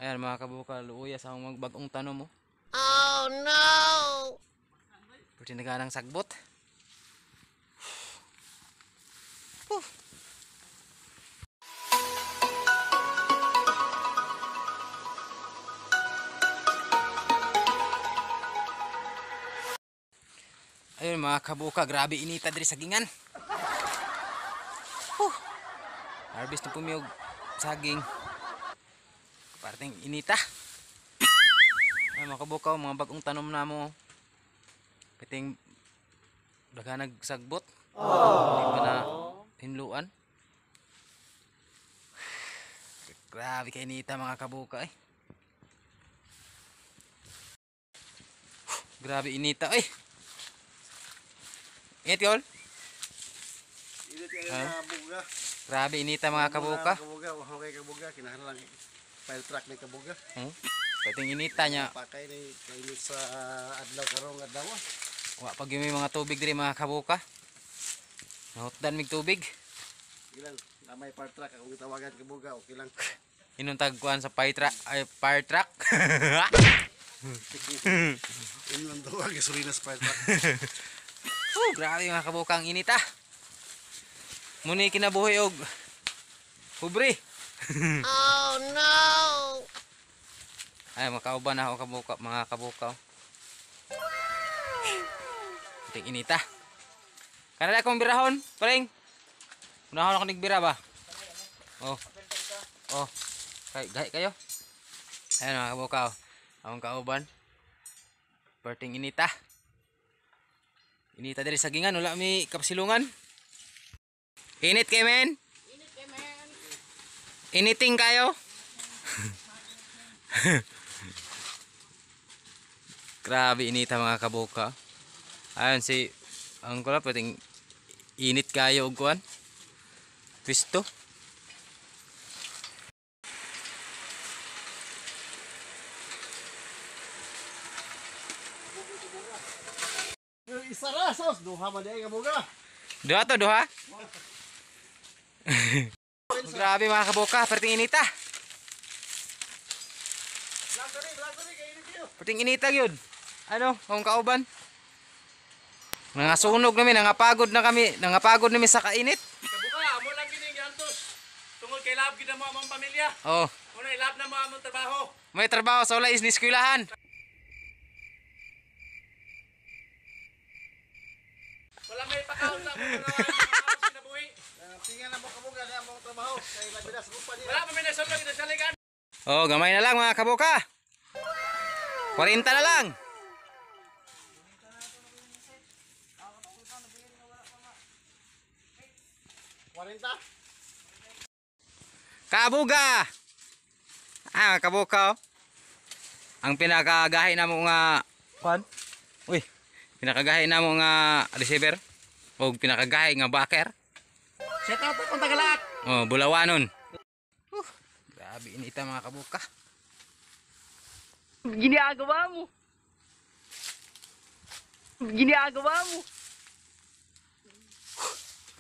Ayan, mga kabuka, luuya sa akong magbagong tanom mo. Oh no! Pwede na ng sagbot. Whew. Ayun, mga kabuka, grabe inita diri sa gingan. Whew. Harvest na pumiyog saging. Parting inita. Ay, mga kabuka, mga bagong tanom na mo. Piting daghanag sagbot. Hindi pa na hinluan. Grabe kay inita, mga kabuka, eh. Grabe inita eh. Init yun. Init kayo na buga. Grabe inita, mga kabuka. Kabuga, wa kay kabuga kinahanglan file truck ni kabuga. Piting inita niya. Pakay ni kainit sa adlaw karong adlaw. Wa pag yung may mga tubig diri, mga kabuka. Nahutdan mig tubig. Sige lang, na may fire truck akong gitawagan kabuga, okay lang. Inuntag kuan sa fire truck, ay fire truck. Yun lang daw ang gasolina sa fire truck. Oh, grabe, mga kabuka, ang init ah. Muni kinabuhi og pobre. Oh no! Ay, makauban na ako kabuka, mga kabuka. Ting inita. Kanala akong birahon, paring. Unahon ako nigbira ba? Oh. Oh. Kay gahi kayo. Ayan, mga kabuka. Oh. Akong kauban. Perting inita. Inita diri sa gingan, wala mi kapasilungan. Init kay men. Initing kayo. Grabe inita, mga kabuka. Ayun si Uncle, pwedeng init kayo og kuan. Pisto. Isa ra sos, duha man di kabuga. Duha to, duha. Grabe, mga kabuka, perting inita. Blanco ni kay init kayo. Perting inita gyud. Ano, akong kauban. Nangasunog nami, nangapagod na kami, nangapagod nami sa kainit. Kabuka, amo lang gini giantos. Tungod kay lab gid mo among pamilya. Oh, Una ilab na mo among trabaho. May trabaho sa wala is ni eskwelahan. Wala may pakaon sa among mga kinabuhi. Tingnan na mo kabuga ni among trabaho kay labi na sa kumpanya. Wala pa may nasulog gid sa ligan. Oh, gamay na lang, mga kabuka. 40 na lang. 40. Kabuga! Ah, kabuka oh. Ang pinakagahi na mo nga kwan? Uy, pinakagahi na mo nga receiver o pinakagahi nga backer. Shout out akong tagalak. Oh, Bulawanon. Grabe inita, mga kabuka. Ginagawa mo. Ginagawa mo.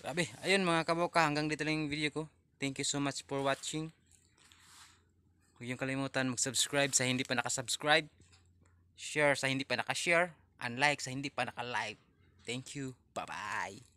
Grabe. Ayun, mga kabuka, hanggang dito lang yung video ko. Thank you so much for watching. Huwag yung kalimutan mag-subscribe sa hindi pa nakasubscribe. Share sa hindi pa nakashare. And like sa hindi pa naka-like. Thank you. Bye-bye.